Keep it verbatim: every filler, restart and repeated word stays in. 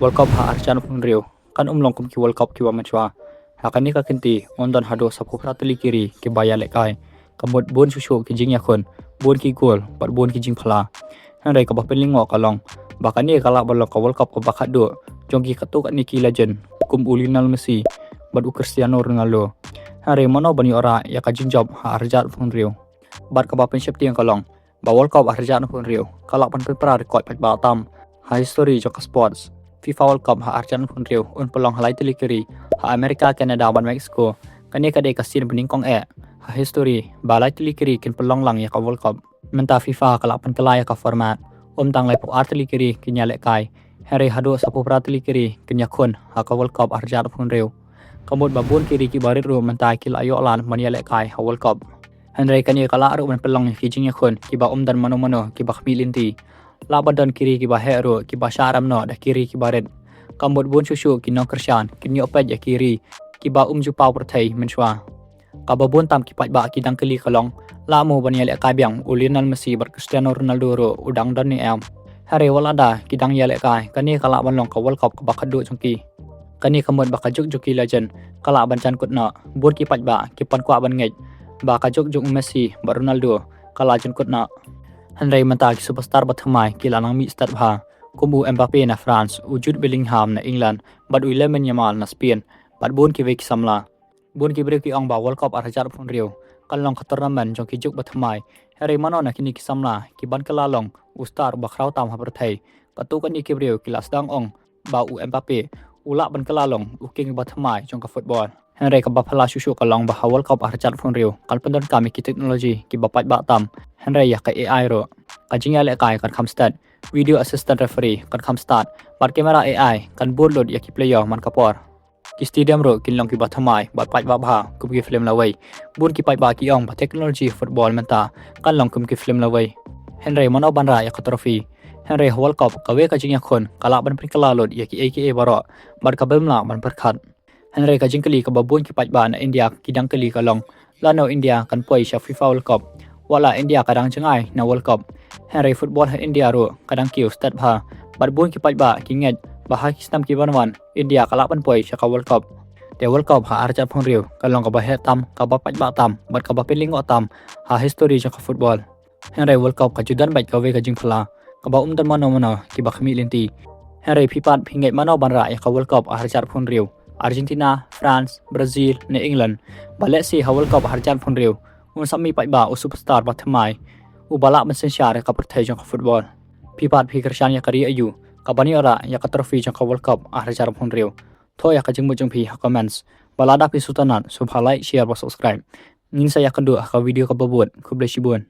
World Cup ha ar hajar arphew hynriew kan ym long kum ki World Cup kiba mynshuwa. Ha kane ka kynti yn don haduh saphew phra tylli ki ri kiba ïalehkai. Ka mut bun shuh shuh ki jingïakhun, bun ki gol bad bun ki jingphylla. Hynrei kaba pynlyngngoh ka long ba kane ka lah ban long ka World Cup kaba khatduh jong ki katto katne ki legend kum u Lionel Messi bad u Cristiano Ronaldo. Hynrei mano ban ïoh rah ïa ka jingjop ha ar hajar arphew hynriew? Bad kaba pynsheptieng ka long ba World Cup ar hajar arphew hynriew ka lah ban pynpra record paidbah tam ha history jong ka sports. FIFA World Cup ha ar hajar arphew hynriew un pynlong ha lai tylli ki ri, ha America, Canada bad Mexico. Kane ka dei ka sien banyngkong eh ha history ba lai tylli ki ri kin pynlong lang ïa ka World Cup. Mynta FIFA ka lah pynkylla ïa ka format. Ym tang laiphew ar tylli ki ri kin ïalehkai, hynrei haduh saphew phra tylli ki ri kin ïakhun ha ka World Cup ar hajar arphew hynriew. Ka mut ba bun ki ri kiba rit ruh mynta ki la ïoh lad ban ïalehkai ha World Cup. Hynrei kane ka lah ruh ban pynlong ïa ki jingïakhun kiba ym don mano mano kiba khmih lynti. Lah ban don ki ri kiba heh ruh kiba shah rem noh da ki ri kiba rit. Ka mut bun shuh shuh ki nongkyrshan kin ïoh peit ïa ki ri kiba ym ju paw pyrthei mynshuwa. Kaba bun tam ki paidbah ki dang kylli ka long, lah mo ban ïalehkai biang u Lionel Messi bad Cristiano Ronaldo ruh u dang don ne em? Hynrei wat lada ki dang ïalehkai, kane ka lah ban long ka World Cup kaba khatduh jong ki. Kane ka mut ba ka juk jong ki legend ka lah ban jan kut noh. Bun ki paidbah ki pan kwah ban ngeit ba ka juk jong u Messi bad Ronaldo ka lah jan kut noh. Hynrei mynta ki superstar ba thymmai ki la nang mih stet bha, kum u Mbappe na France, u Jude Bellingham na England bad u Lamine Yamal na Spain, bad bun kiwei ki samla. Bun ki briew ki ong ba World Cup ar hajar arphew hynriew kan long ka tournament jong ki juk ba thymmai. Hynrei mano na kine ki samla kiban kylla long u star ba khraw tam ha pyrthei? Katto katne ki briew ki la sdang ong ba u Mbappe u lah ban kylla long u king ba thymmai jong ka football. Hynrei kaba phylla shuh shuh ka long ba ha World Cup ar hajar arphew hynriew kan pyndonkam ïa ki technology kiba paidbah tam. Hynrei ïa ka A I ruh, ka jingïalehkai kan kham stet, video assistant referee kan kham stad, bad camera A I kan bud lut ïa ki player man ka por. Ki stadium ruh kin long kiba thymmai bad paidbah bha kum ki film lawei. Bun ki paidbah ki ong ba technology football mynta kan long kum ki film lawei. Hynrei mano ban rah ïa ka trophy? Hynrei ha World Cup kawei ka jingïakhun ka lah ban pynkylla lut ïa kiei kiei baroh bad ka bym lah ban pyrkhat. Hynrei ka jingkylli kaba bun ki paidbah na India ki dang kylli ka long, lano India kan poi sha FIFA World Cup? Wat la India ka dang jngai na World Cup, hynrei football ha India ruh ka dang kiew stet bha. Bad bun ki paidbah ki ngeit ba ha ki snem kiban wan India ka lah ban poi sha ka World Cup. Te World Cup ha ar hajar arphew hynriew ka long kaba heh tam, kaba paidbah tam bad kaba pynlyngngoh tam ha history jong ka football. Hynrei World Cup ka ju don beit kawei ka jingphylla kaba ym don mano mano kiba khmih lynti. Hynrei phi pat phi ngeit mano ban rah ïa ka World Cup ar hajar arphew hynriew? Argentina, France, Brazil ne England? Ba lehse ha World Cup ar hajar arphew hynriew un sa mih paidbah u superstar ba thymmai uba lah ban synshar ïa ka pyrthei jong ka football. Phi pat phi kyrshan ïa ka ri aïu kaban ïoh rah ïa ka trophy jong ka World Cup ar hajar arphew hynriew? Thoh ïa ka jingmut jong phi ha comments. Ba lada phi sngewtynnat sngewbha like, share bad subscribe. Ngin sa ïakynduh ha ka video kaba bud. Khublei shibun.